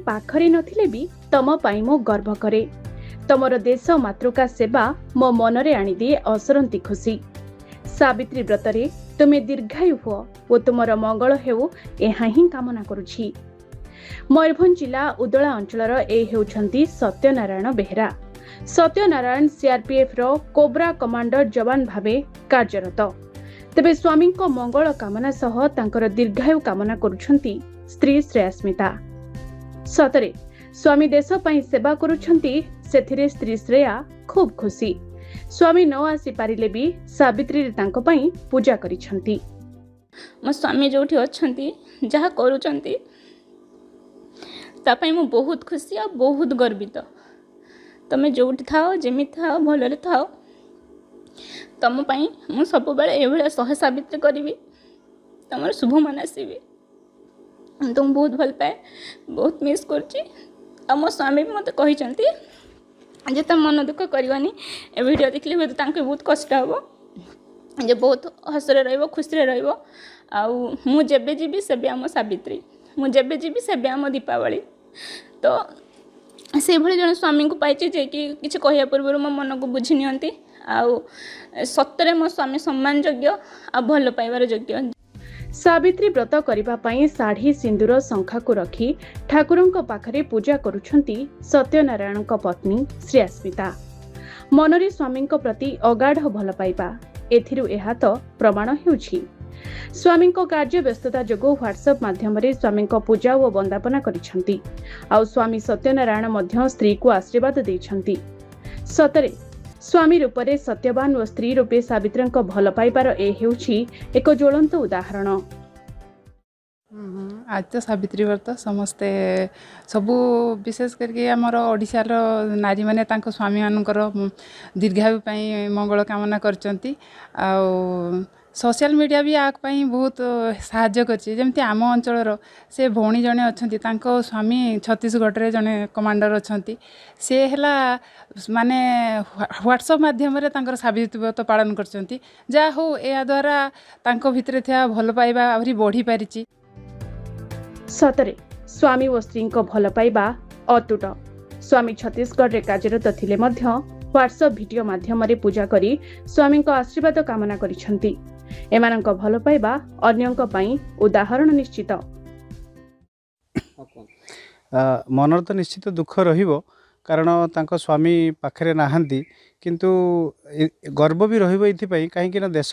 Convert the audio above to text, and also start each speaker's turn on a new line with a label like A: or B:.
A: ପାଖରେ ନଥିଲେ ବି ତମ ପାଇଁ ମୁଁ ଗର୍ବ କରେ। ତମର ଦେଶ ମାତୃକା ସେବା ମୋ ମନରେ ଆଣିଦିଏ ଅସରନ୍ତି ଖୁସି। ସାବିତ୍ରୀ ବ୍ରତରେ ତୁମେ ଦୀର୍ଘାୟୁ ହୁଅ ଓ ତୁମର ମଙ୍ଗଳ ହେଉ, ଏହା ହିଁ କାମନା କରୁଛି। ମୟୂରଭଞ୍ଜ ଜିଲ୍ଲା ଉଦଳା ଅଞ୍ଚଳର ଏ ହେଉଛନ୍ତି ସତ୍ୟନାରାୟଣ ବେହେରା। ସତ୍ୟନାରାୟଣ ସିଆର୍ପିଏଫ୍ର କୋବ୍ରା କମାଣ୍ଡର ଯବାନ ଭାବେ କାର୍ଯ୍ୟରତ। ତେବେ ସ୍ୱାମୀଙ୍କ ମଙ୍ଗଳ କାମନା ସହ ତାଙ୍କର ଦୀର୍ଘାୟୁ କାମନା କରୁଛନ୍ତି ସ୍ତ୍ରୀ ଶ୍ରେୟାସ୍ମିତା। ସତରେ ସ୍ୱାମୀ ଦେଶ ପାଇଁ ସେବା କରୁଛନ୍ତି, ସେଥିରେ ସ୍ତ୍ରୀ ଶ୍ରେୟା ଖୁବ୍ ଖୁସି। ସ୍ୱାମୀ ନ ଆସିପାରିଲେ ବି ସାବିତ୍ରୀରେ ତାଙ୍କ ପାଇଁ ପୂଜା କରିଛନ୍ତି।
B: ମୋ ସ୍ୱାମୀ ଯେଉଁଠି ଅଛନ୍ତି, ଯାହା କରୁଛନ୍ତି, ତା ପାଇଁ ମୁଁ ବହୁତ ଖୁସି ଆଉ ବହୁତ ଗର୍ବିତ। ତମେ ଯେଉଁଠି ଥାଅ, ଯେମିତି ଥାଅ, ଭଲରେ ଥାଅ। ତମ ପାଇଁ ମୁଁ ସବୁବେଳେ ଏଇଭଳିଆ 100 ସାବିତ୍ରୀ କରିବି, ତମର ଶୁଭ ମନାସିବି। ମୁଁ ତୁମକୁ ବହୁତ ଭଲ ପାଏ, ବହୁତ ମିସ୍ କରୁଛି। ଆଉ ମୋ ସ୍ୱାମୀ ବି ମୋତେ କହିଛନ୍ତି ଯେ ତମେ ମନ ଦୁଃଖ କରିବନି, ଏ ଭିଡ଼ିଓ ଦେଖିଲେ ହୁଏତ ତାଙ୍କୁ ବି ବହୁତ କଷ୍ଟ ହେବ, ଯେ ବହୁତ ହସରେ ରହିବ, ଖୁସିରେ ରହିବ। ଆଉ ମୁଁ ଯେବେ ଯିବି ସେବେ ଆମ ସାବିତ୍ରୀ, ମୁଁ ଯେବେ ଯିବି ସେବେ ଆମ ଦୀପାବଳି। ତ ସେଇଭଳି ଜଣେ ସ୍ୱାମୀଙ୍କୁ ପାଇଛି ଯିଏକି କିଛି କହିବା ପୂର୍ବରୁ ମୋ ମନକୁ ବୁଝି ନିଅନ୍ତି। ଆଉ ସତରେ ମୋ ସ୍ୱାମୀ ସମ୍ମାନ ଯୋଗ୍ୟ ଆଉ ଭଲ ପାଇବାର ଯୋଗ୍ୟ।
A: ସାବିତ୍ରୀ ବ୍ରତ କରିବା ପାଇଁ ଶାଢ଼ୀ, ସିନ୍ଦୁର, ଶଙ୍ଖାକୁ ରଖି ଠାକୁରଙ୍କ ପାଖରେ ପୂଜା କରୁଛନ୍ତି ସତ୍ୟନାରାୟଣଙ୍କ ପତ୍ନୀ ଶ୍ରେୟାସ୍ମିତା। ମନରେ ସ୍ୱାମୀଙ୍କ ପ୍ରତି ଅଗାଢ଼ ଭଲ ପାଇବା, ଏଥିରୁ ଏହା ତ ପ୍ରମାଣ ହେଉଛି। ସ୍ୱାମୀଙ୍କ କାର୍ଯ୍ୟ ବ୍ୟସ୍ତତା ଯୋଗୁଁ ହ୍ୱାଟ୍ସଆପ୍ ମାଧ୍ୟମରେ ସ୍ୱାମୀଙ୍କ ପୂଜା ଓ ବନ୍ଦାପନା କରିଛନ୍ତି। ଆଉ ସ୍ୱାମୀ ସତ୍ୟନାରାୟଣ ମଧ୍ୟ ସ୍ତ୍ରୀକୁ ଆଶୀର୍ବାଦ ଦେଇଛନ୍ତି। ସତରେ ସ୍ୱାମୀ ରୂପରେ ସତ୍ୟବାନ ଓ ସ୍ତ୍ରୀ ରୂପେ ସାବିତ୍ରୀଙ୍କ ଭଲ ପାଇବାର ଏ ହେଉଛି ଏକ ଜ୍ୱଳନ୍ତ ଉଦାହରଣ।
C: ଆଜି ତ ସାବିତ୍ରୀ ବ୍ରତ, ସମସ୍ତେ ସବୁ, ବିଶେଷ କରିକି ଆମର ଓଡ଼ିଶାର ନାରୀମାନେ ତାଙ୍କ ସ୍ୱାମୀମାନଙ୍କର ଦୀର୍ଘାୟୁ ପାଇଁ ମଙ୍ଗଳ କାମନା କରିଛନ୍ତି। ଆଉ ସୋସିଆଲ ମିଡ଼ିଆ ବି ୟା ପାଇଁ ବହୁତ ସାହାଯ୍ୟ କରିଛି। ଯେମିତି ଆମ ଅଞ୍ଚଳର ସେ ଭଉଣୀ ଜଣେ ଅଛନ୍ତି, ତାଙ୍କ ସ୍ୱାମୀ ଛତିଶଗଡ଼ରେ ଜଣେ କମାଣ୍ଡର ଅଛନ୍ତି। ସେ ହେଲା ମାନେ ହ୍ୱାଟ୍ସଆପ୍ ମାଧ୍ୟମରେ ତାଙ୍କର ସାବିତ୍ରୀ ବ୍ରତ ପାଳନ କରିଛନ୍ତି। ଯାହା ହଉ, ଏହାଦ୍ୱାରା ତାଙ୍କ ଭିତରେ ଥିବା ଭଲ ପାଇବା ଆହୁରି ବଢ଼ିପାରିଛି।
A: ସତରେ ସ୍ୱାମୀ ଓ ସ୍ତ୍ରୀଙ୍କ ଭଲ ପାଇବା ଅତୁଟ। ସ୍ୱାମୀ ଛତିଶଗଡ଼ରେ କାର୍ଯ୍ୟରତ ଥିଲେ ମଧ୍ୟ ହ୍ୱାଟ୍ସଆପ୍ ଭିଡିଓ ମାଧ୍ୟମରେ ପୂଜା କରି ସ୍ୱାମୀଙ୍କ ଆଶୀର୍ବାଦ କାମନା କରିଛନ୍ତି। ଏମାନଙ୍କ ଭଲ ପାଇବା ଅନ୍ୟଙ୍କ ପାଇଁ ଉଦାହରଣ ନିଶ୍ଚିତ।
D: ମନରେ ତ ନିଶ୍ଚିତ ଦୁଃଖ ରହିବ, କାରଣ ତାଙ୍କ ସ୍ୱାମୀ ପାଖରେ ନାହାନ୍ତି। କିନ୍ତୁ ଗର୍ବ ବି ରହିବ ଏଇଥିପାଇଁ, କାହିଁକିନା ଦେଶ